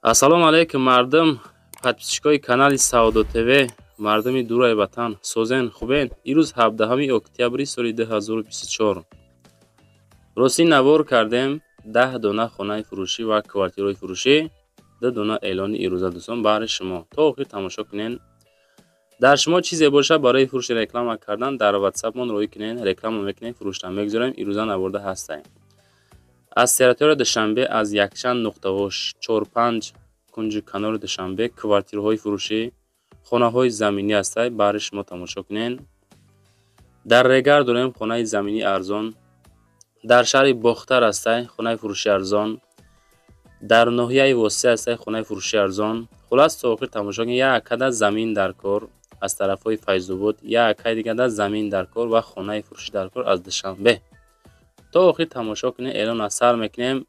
Ассалому алайкум, мардум, подписчикои канали Савдо ТВ, мардуми дураи ватан, созен, хубен? Ирӯз 17 октябри соли 2024. Ростӣ, навор кардем 10 дона хонаи фурӯшӣ ва квартираҳои фурӯшӣ, 2 дона эълони ирӯза. Дӯстон, баҳри шумо то охир тамошо кунен. Дар шумо чизе боша барои фурӯши, реклама кардан, дар ватсапмон роҳӣ кунен, реклама мекунем, фурӯшта мегузорем. Ирӯза наворда ҳастаем аз территория Душанбе, аз якчанд нуқтаҳо, чор-панҷ кунҷу канори Душанбе квартираҳои фурӯшӣ, хонаҳои заминӣ ҳастай, баҳри шумо тамошо кунен. Дар Регар дорем хонаи заминӣ арзон, дар шаҳри Бохтар ҳастай хонаи фурӯши арзон, дар ноҳияи Восеъ ҳастай хонаи фурӯши арзон. Хулас, то охир тамошо кунед. Як акада замин дар кор аз тарафҳои Файзобод, як акаи дигада замин дар кор ва хонаи фурӯшӣ дар кор аз Душанбе. То охир тамошо кунед, эълон аз сар мекунем.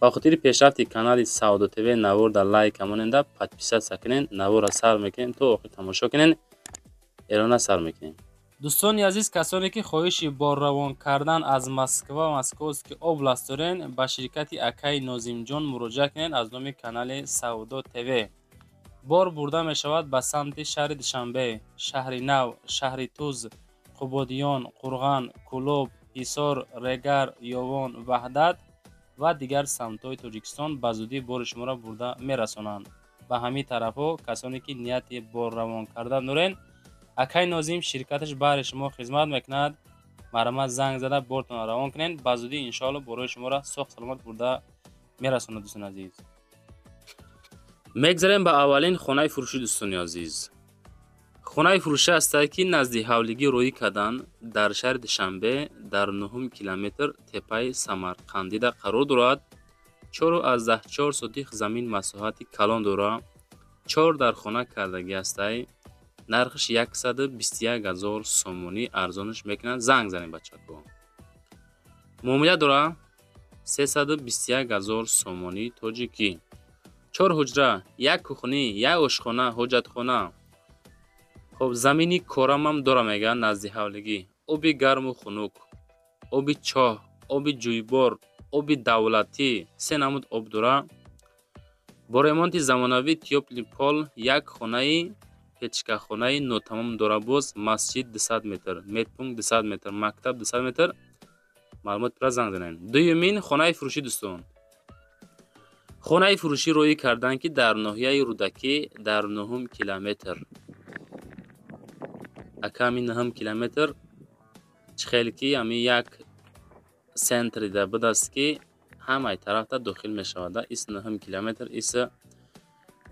Ба хотири пешрафти канали Савдо ТВ навор дар лайк моненда, подписаться кунед. Наворро сар мекунем, то охир тамошо кунед, эълона сар мекунем. Дӯстони азиз, касоне ки хоҳиши борравон кардан аз Москва, Московский область дорен, ба ширкати акаи Нозимҷон муроҷиат кунед. Аз номи канали Савдо ТВ бор бурда мешавад ба самти шаҳри Душанбе, Шаҳри Нав, Шаҳри Туз, Қубодиён, Қурған, Кӯлоб, Ҳисор, Регар, Ёвон, Ваҳдат ва дигар самтҳои Тоҷикистон. Ба зудӣ бори шуморо бурда мерасонанд ба ҳамин тарафҳо. Касоне ки нияти борравон кардан дорен, акаи Нозим ширкаташ баҳри шумо хизмат мекунад. Марҳамат, занг зада бортонро равон кунед. Ба зудӣ, иншоалло, борои шуморо соғ саломат бурда мерасонад. Дӯстони азиз, мегзарем ба аввалин хонаи фурӯшӣ. Дӯстони азиз, хонаи фурӯшӣ ҳастад, ки назди ҳавлигӣ роҳӣ кардан, дар шаҳри Душанбе, дар нуҳум километр, теппаи Самарқандида қарор дорад. 4,4 сотих замин масоҳати калон дорад, чор дар хона кардагӣ ҳастай. Нархаш 121 000 сомонӣ, арзонаш мекунад, занг занед, бачако. Муомила дорад, 321 000 сомонии тоҷикӣ. Чор ҳуҷра, як кухнӣ, як ошхона, ҳоҷатхона. Хоб, замини корамам дора, мегӯяд, назди ҳавлигӣ. Оби гарму хунук, оби чоҳ, оби ҷӯйбор, оби давлатӣ, се намуд об дора. Бо ремонти замонавӣ, тёплый пол, як хонаи печкахонаи нотамом дора. Боз масҷид 200 метр, медпункт 200 метр, мактаб 200 метр. Маълумот пура занг занед. Дуюмин хонаи фурӯшӣ, дӯстон, хонаи фурӯшӣ роҳӣ карданд, ки дар ноҳияи Рӯдакӣ, дар нуҳум километр. Ака, ҳамин нуҳум километр чӣ хел ки ҳамин як центрида будаст, ки ҳамаи тарафта дохил мешавад. Ис нуҳум километр, ис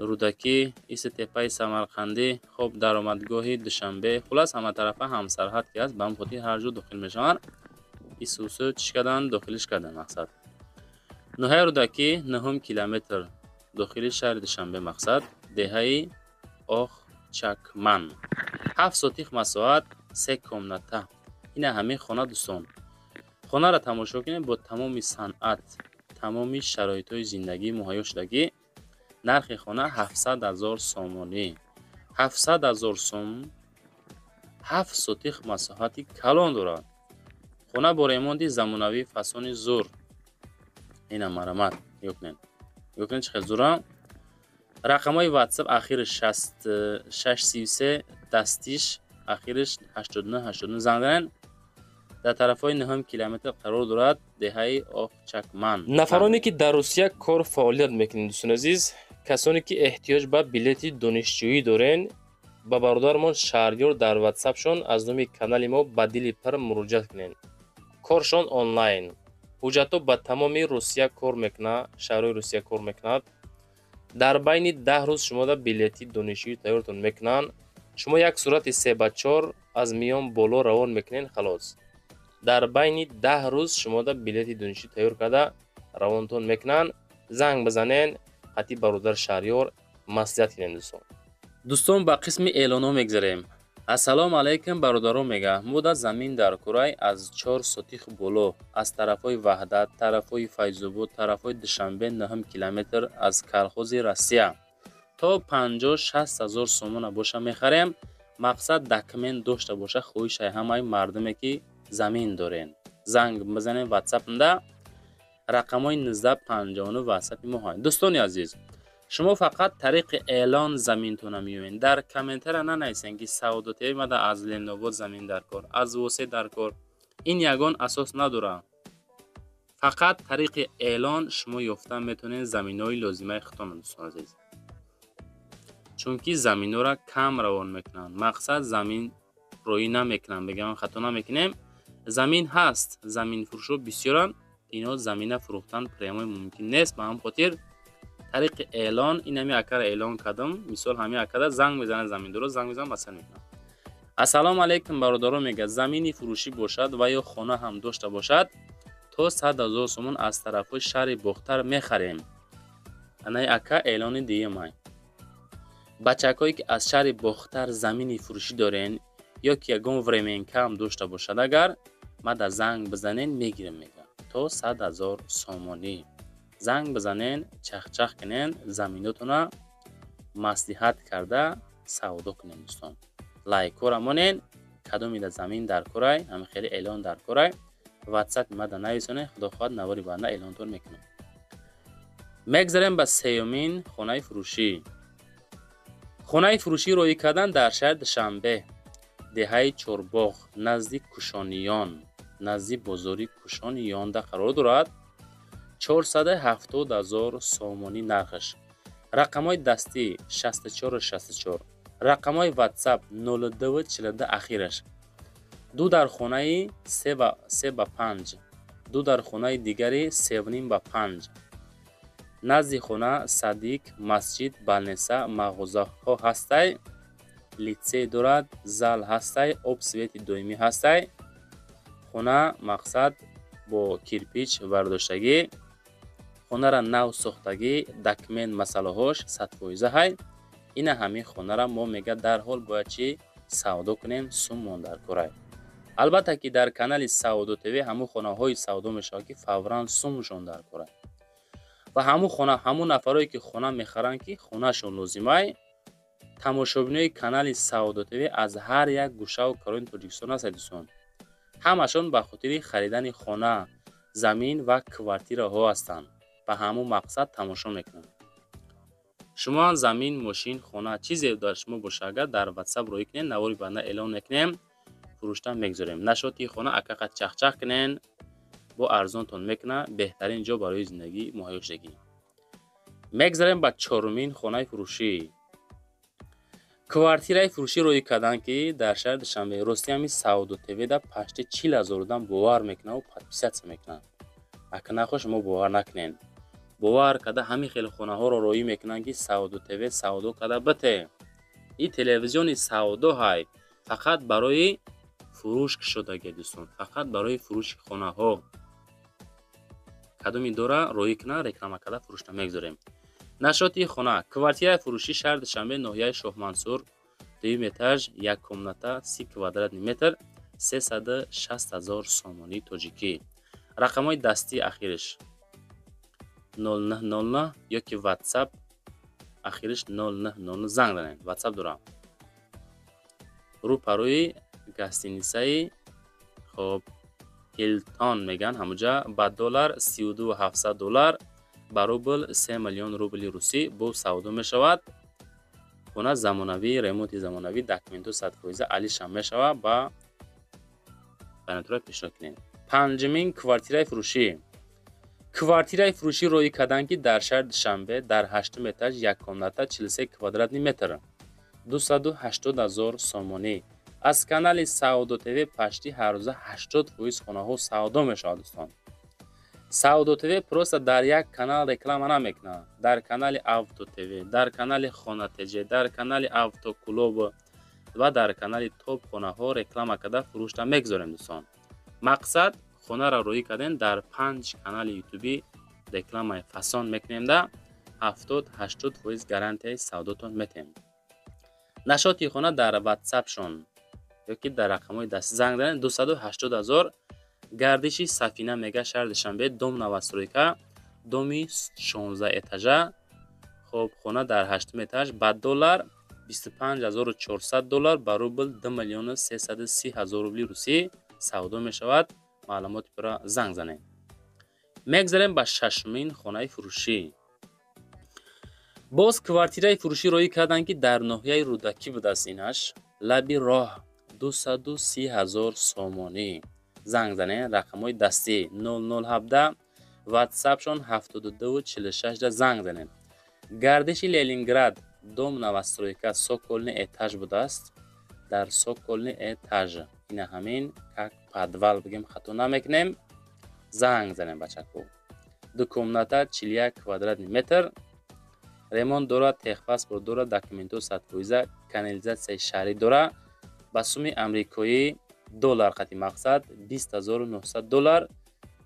Рӯдакӣ, иси теппаи Самарқандӣ, хоб, даромадгоҳи Душанбе. Хулас, ҳаматарафа ҳамсарҳад ки аст, ба ҳамин хотир ҳар ҷо дохил мешаванд. Исусу чӣ карданд, дохилиш карданд. Мақсад, ноҳияи Рӯдакӣ, нуҳум километр, дохили шаҳри Душанбе, мақсад, деҳаи Охчакман, 7 сотих масоҳат, се комната. Ина ҳамин хона, дӯстон. Хонаро тамошо кунед, бо тамоми санъат, тамоми шароитҳои зиндагӣ муҳайё шудагӣ. Нархи хона 700 000 сомонӣ, 700 000 сом. 7 сотих масоҳати калон дорад хона, бо ремонти замонавӣ, фасони зур. Ина, марҳамат, нигоҳ кунед, нигоҳ кунед, чӣ хел зура. Рақамҳои ватсап ахириш 6633, дастиш ахириш 8989, занг занед. Дар тарафҳои нуҳум километр қарор дорад, деҳаи Охчакман. Нафароне ки дар Русия кор фаъолият мекунед, дӯстони азиз, касоне ки эҳтиёҷ ба билети донишҷӯӣ дорен, ба бародармон Шаҳрёр дар ватсапшон аз номи канали мо ба дили пур муроҷиат кунед. Коршон онлайн, ҳуҷҷатҳо ба тамоми Русия кор мекунад, шаҳрҳои Русия кор мекунад. Дар байни 10 рӯз шумода билети донишҷӯӣ тайёртон мекунанд. Шумо як сурати 3 ба 4 аз миён боло равон мекунед, халос. Дар байни 10 рӯз шумода билети донишҷӯӣ тайёр карда равонтон мекунанд. Занг бизанен, қатъи бародар Шаҳриёр маслиҳат кунем, дӯстон. Дӯстон, ба қисми эълонҳо мегзарем. Ассалому алайкум, бародарон, мега, муда замин дар курай аз 4 сотих боло, аз тарафҳои Ваҳдат, тарафҳои Файзобод, тарафҳои Душанбе, нӯҳум километр, аз колхози Россия, то 50-60 ҳазор сомона боша, мехарем. Мақсад, документ дошта боша. Хоҳишаи ҳамаи мардуме ки замин дорен, занг бизанем ватсапнда, рақамҳои 1959 ватсапи мо ҳаст. Дӯстони азиз. Шумо фақат тариқи эълон заминтона меёбед. Дар комментария нанависен, ки Савдо ТВ мада аз Ленинобод замин дар кор, аз Восе дар кор. Ин ягон асос надорад. Фақат тариқи эълон шумо ёфта метавонед заминҳои лозимаи худтонро, дӯстон азиз, чунки заминҳоро кам равон мекунанд. Мақсад, замин роӣ намекунанд, бигам хато намекунем. Замин ҳаст, заминфурӯшҳо бисёранд, ино замина фурӯхтан прямой мумкин нест. Ба ҳамин хотир тариқи эълон. Инами акара эълон кардам, мисол, ҳамин акада занг мезанад, заминдоро занг мезанад, масъала мекунад. Ассалому алайкум, бародаро, мегӯяд, замини фурӯшӣ бошад ва ё хона ҳам дошта бошад, то 100 000 сомон аз тарафҳои шаҳри Бохтар мехарем. Анаи ака эълони дуюмай. Бачакҳое, ки аз шаҳри Бохтар замини фурӯшӣ дорен ё ки ягон временка ҳам дошта бошад, агар мада занг бизанен, мегирем, мегӯяд, то 100 000 сомонӣ. Занг бизанен, чахчах кунен, заминотона маслиҳат карда савдо кунем. Дӯстон, лайкҳоро монен. Кадомида замин дар корай, ҳамин хеле эълон дар корай, ватсапи мада нависонед. Худо хоҳад, навори баъда эълонтон мекунем. Мегзарем ба сеюмин хонаи фурӯшӣ. Хонаи фурӯшӣ роӣ кардан дар шаҳри Душанбе, деҳаи Чорбоғ, назди Кушониён, назди бозори Кушониёнда қарор дорад. 470 000 сомонӣ нархаш. Рақамҳои дастӣ 6464, рақамҳои ватсап 0242 ахираш. Ду дар хонаи 3 ба 5, ду дар хонаи дигари 3,5 ба 5. Назди хона садик, масҷид, больница, мағозаҳо ҳастай, литсей дорад, зал ҳастай, об, свет и доимӣ ҳастай. Хона, мақсад, бо кирпич бардоштагӣ, хонара нав сохтагӣ, документ масъалаҳош 100%-а ҳай. Ина ҳамин хонара мо, мега, дарҳол бояд чӣ савдо кунем, суммон дар корай. Албатта ки дар канали Савдо ТВ ҳамун хонаҳои савдо мешавад, ки фавран сумшон дар корай ва ҳамун хона, ҳамун нафарое, ки хона мехаранд, ки хонашон лозимай. Тамошобинои канали Савдо ТВ аз ҳар як гӯшаву карони Тоҷикистон ҳастанд, дӯстон. Ҳамашон ба хотири харидани хона, замин ва квартираҳо ҳастанд, ба ҳамун мақсад тамошо мекунанд. Шумо замин, мошин, хона, чизе дар шумо боша, агар дар ватсап роӣ кунед, навори баъда эълон мекунем, фурӯшта мегузорем. Нашоти хона акақат чахчах кунен, бо арзонтон мекуна. Беҳтарин ҷо барои зиндагӣ муҳайё шудагӣ. Мегзарем ба чорумин хонаи фурӯшӣ. Квартираи фурӯшӣ роӣ карданд, ки дар шаҳри Душанбе. Рости, ҳами Савдо ТВда почти 40 000 одам бовар мекунаву подписаться мекунанд. Ака нахоҳ, шумо бовар накунед, бовар карда ҳамин хел хонаҳоро роӣ мекунанд, ки Савдо ТВ савдо карда бите. Ин телевизиони савдо ҳай, фақат барои фурӯш кушодагӣ, дӯстон, фақат барои фурӯши хонаҳо. Кадоми дора, роӣ кунад, реклама карда фурӯшта мегузорем. Нашоти хона: квартираи фурӯшӣ, шаҳри Душанбе, ноҳияи Шоҳмансур, дуюм этаж, як комната, 30 квадратный метр, 360 000 сомонии тоҷикӣ. Рақамҳои дастии ахириш 0909 ёки ватсап ахириш 0909, занг занед, ватсап дорам. Рӯпарӯи гостиницаи, хоб, Хилтон мегӯянд, ҳамуҷа. Ба доллар 32 700 доллар, ба рубл 3 миллион рубли русӣ бо савдо мешавад. Хона замонавӣ, ремонти замонавӣ, документҳо 100%-а, алишам мешавад. Ба вариантҳоро пешниҳод кунем. Панҷумин квартираи фурӯшӣ. Квартираи фурӯшӣ роӣ карданд, ки дар шаҳри Душанбе, дар ҳаштум этаж, як комната, 43 квадратный метр, 280 000 сомонӣ. Аз канали Савдо ТВ почти ҳаррӯза 80% хонаҳо савдо мешавад, дӯстон. Савдо ТВ просто дар як канал реклама намекунад. Дар канали Авто ТВ, дар канали Хона ТЖ, дар канали Автоклуб ва дар канали Топ хонаҳо реклама карда фурӯшта мегузорем, дӯстон. Мақсад, хонаро роӣ кардем, дар панҷ канали ютубӣ рекламаи фасон мекунем, да 70-80% гарантияи савдотон метем. Нашоти хона дар ватсапшон ёки дар рақамҳои дастӣ занг занед. 280 000, гардиши Сафина мега, шаҳри Душанбе, дом новостройка, доми 16 этажа. Хоб, хона дар ҳаштум этаж, ба доллар 25 400 доллар, ба рубл 2 миллиону 330 ҳазор рубли русӣ савдо мешавад. Маълумоти пурра занг занед. Мегзарем ба шашумин хонаи фурӯшӣ. Боз квартираи фурӯшӣ роӣ карданд, ки дар ноҳияи Рӯдакӣ будааст. Инаш лаби роҳ, 230 000 сомонӣ. Занг занен, рақамҳои дастӣ 0017, ватсапшон 7246 занг занен. Гардиши Ленинград, дом новостройка, цокольный этаж будааст. Дар цокольный этаж ина ҳамин, как подвал бигем, хато намекунем. Занг занем, бачаку. Ду комната, 41 квадратный метр, ремонт дорад, техпаспорт дорад, документҳо 100%, канализатсияи шаҳрӣ дорад. Ба суми амрикоӣ доллар қати мақсад 20 900 доллар,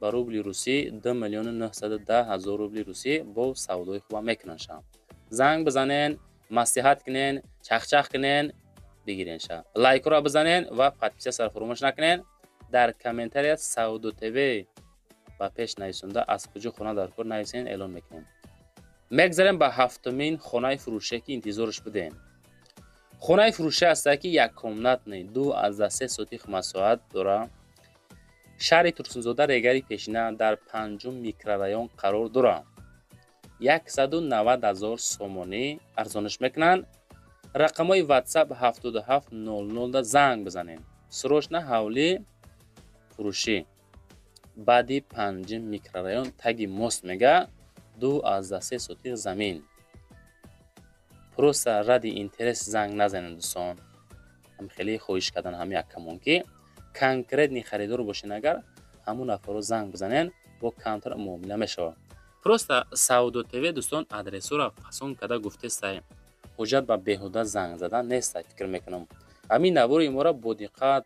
ба рубли русӣ 2 910 000 рубли русӣ. Бо савдои хуба мекунанд. Занг бизанен, маслиҳат кунен, чахчах кунен, бигиренша. Лайкҳоро бизанен ва подписаться фуромӯш накунен. Дар комментария «Савдо ТВ» ба пеш нависонда, аз куҷо хона дар кор нависен, эълон мекунем. Мегзарем ба ҳафтумин хонаи фурӯше, ки интизорш будем. Хонаи фурӯшӣ ҳаста, ки яккомнатный, 2,3 сотих масоҳат дора. Шаҳри Турсунзода, Регари пешина, дар панҷум микрорайон қарор дорад. 190 000 сомонӣ арзониш мекунанд. Рақамҳои ватсап 7700 занг бизанед. Срочно ҳавлӣ фурӯшӣ баъди панҷум микрорайон, таги мост мега, 2,3 сотих замин. Просто ради интерес занг назанед, дӯстон. Ҳам хеле хоҳиш кардан ҳами яккамон, ки конкретный харидор бошен, агар ҳамун нафарро занг бизанен, бо камтар муомила мешавад. Просто Савдо ТВ, дӯстон, адресҳоро фасон карда гуфтестай, ҳуҷҷат ба беҳуда занг задан нестай, фикр мекунам. Ҳамин навори моро бо диққат,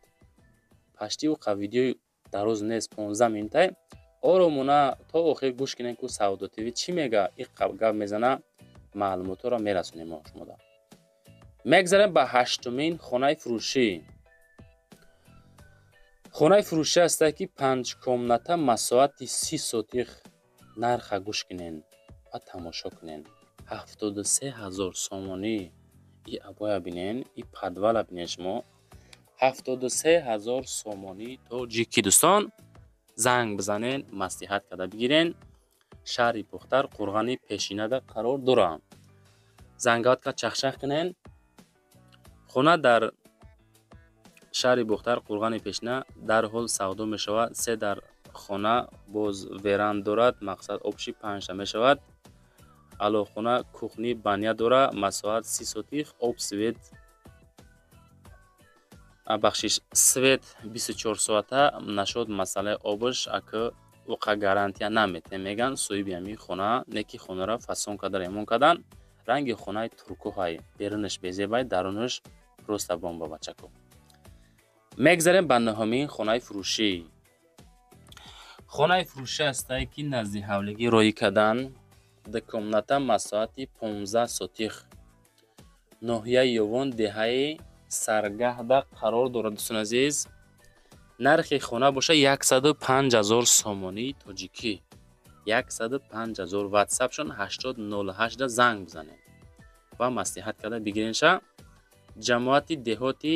паштиву қа видеои дароз нест, 15 минутай, оромона то охир гӯш кунем, ку Савдо ТВ чӣ мега, и гап мезана, маълумотҳоро мерасонем мо шумода. Мегзарем ба ҳаштумин хонаи фурӯшӣ. Хонаи фурӯшӣ ҳаста, ки панҷ комната, масоҳати 30 сотих. Нарха гӯш кунен ва тамошо кунен: 73 000 сомонӣ. И абоя бинен, и подвала бинен шумо. 73 000 сомонӣ тоҷикӣ, дӯстон. Занг бизанен, маслиҳат карда бигирен. Шаҳри Бохтар, Қурғани пешинада қарор дорад. Зангаватка чахчах кунен. Хона дар шаҳри Бохтар, Қурғани пешина, дарҳол савдо мешавад. Се дар хона, боз веранд дорад, мақсад общий панҷта мешавад. Алоҳхона, кухня, баня дорад, масоҳат 30 сотих, об, свет, бахшиш, свет 24 соата. Нашуд масъалаи обш, ака уқа гарантия наметем, меган соҳиби ҳамин хона. Не ки хонаро фасон карда, ремонт кардан, ранги хонаи туркуҳай, берунаш безебай, дарунаш просто бомба, бачако. Мегзарем ба нӯҳумин хонаи фурӯшӣ. Хонаи фурӯшӣ ҳастае, ки назди ҳавлигӣ роҳӣ кардан, ду комната, масоҳати 15 сотих, ноҳияи Ёвон, деҳаи Саргаҳда қарор дорад, дӯстони азиз. Нархи хона бошад 105 000 сомонии тоҷикӣ, 105 000. Ватсапшон 8008 занг бизанед ва маслиҳат карда бигиренша. Ҷамоати деҳоти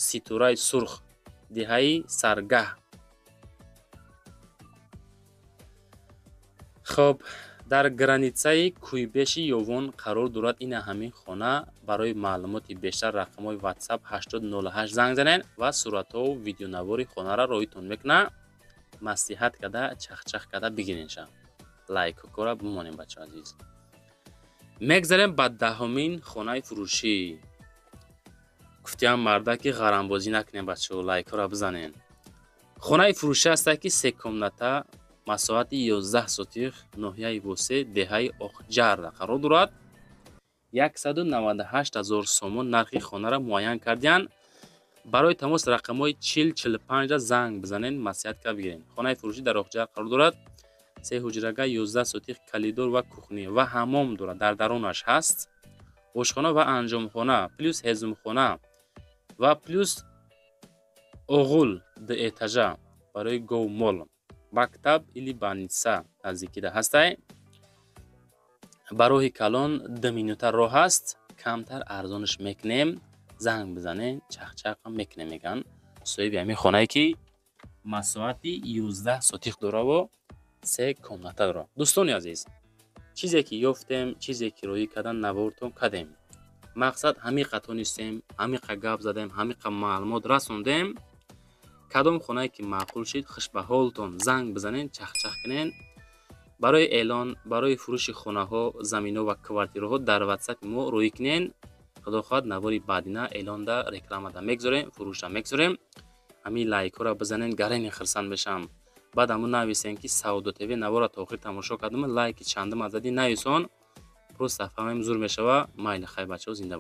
Ситораи Сурх, деҳаи Саргаҳ. Хоб, дар границаи Кӯйбеши Ёвон қарор дорад ина ҳамин хона. Барои маълумоти бештар рақамҳои ватсап 8008 занг занед ва суратҳову видеонавори хонаро роҳитон мекунад. Маслиҳат карда, чахчах карда бигиренша. Лайкҳоро бимонем, бачаҳо азиз. Мегзарем ба даҳумин хонаи фурӯшӣ. Гуфтиам марда, ки ғарамбозӣ накунем, бачаҳо, лайкҳоро бизанен. Хонаи фурӯшӣ ҳастад, ки се комната, масоҳати 11 сотих, ноҳияи Восе, деҳаи Оқҷарда қарор дорад. 198 000 сомон нархи хонаро муайян кардиянд. Барои тамос рақамҳои 4045 занг бизанед, маслиҳат карда бигиред. Хонаи фурӯшӣ дар Оқҷар қарор дорад, се ҳуҷрага, 11 сотих, коридор ва кухня ва ҳаммом дорад. Дар дарунаш ҳаст ошхона ва анҷомхона, плюс ҳезумхона ва плюс оғул ду этажа барои говмол. Мактаб или больница наздикида ҳастай. Ба роҳи калон 2 минута роҳ аст. Камтар арзонаш мекунем, занг бизанем, чахчахам мекунем, мегӯянд соҳиби ҳамин хонае, ки масоҳати 11 сотих дораву се комната дорад. Дӯстони азиз. Чизе ки ёфтем, чизе ки роӣ кардан навортон кардем. Мақсад ҳамиқа тонистем, ҳамиқа гап задем, ҳамиқа маълумот расондем. Кадом хонае ки маъқул шид, хуш ба ҳолтон занг бизанен, чахчах кунен. Барои эълон, барои фурӯши хонаҳо, заминҳо ва квартираҳо дар ватсапи мо роӣ кунен. Худо хоҳад, навори баъдина эълонда, рекламада мегзорем, фурӯшда мегзорем. Ҳамин лайкҳоро бизанен, гарени хирсанд мешавам. Баъд ҳамун нависен, ки Савдо ТВ навора то охир тамошо кардам, лайки чандум аз задӣ нависон. Просто фаҳмем, зур мешава. Майли, хай, бачаҳо, зинда.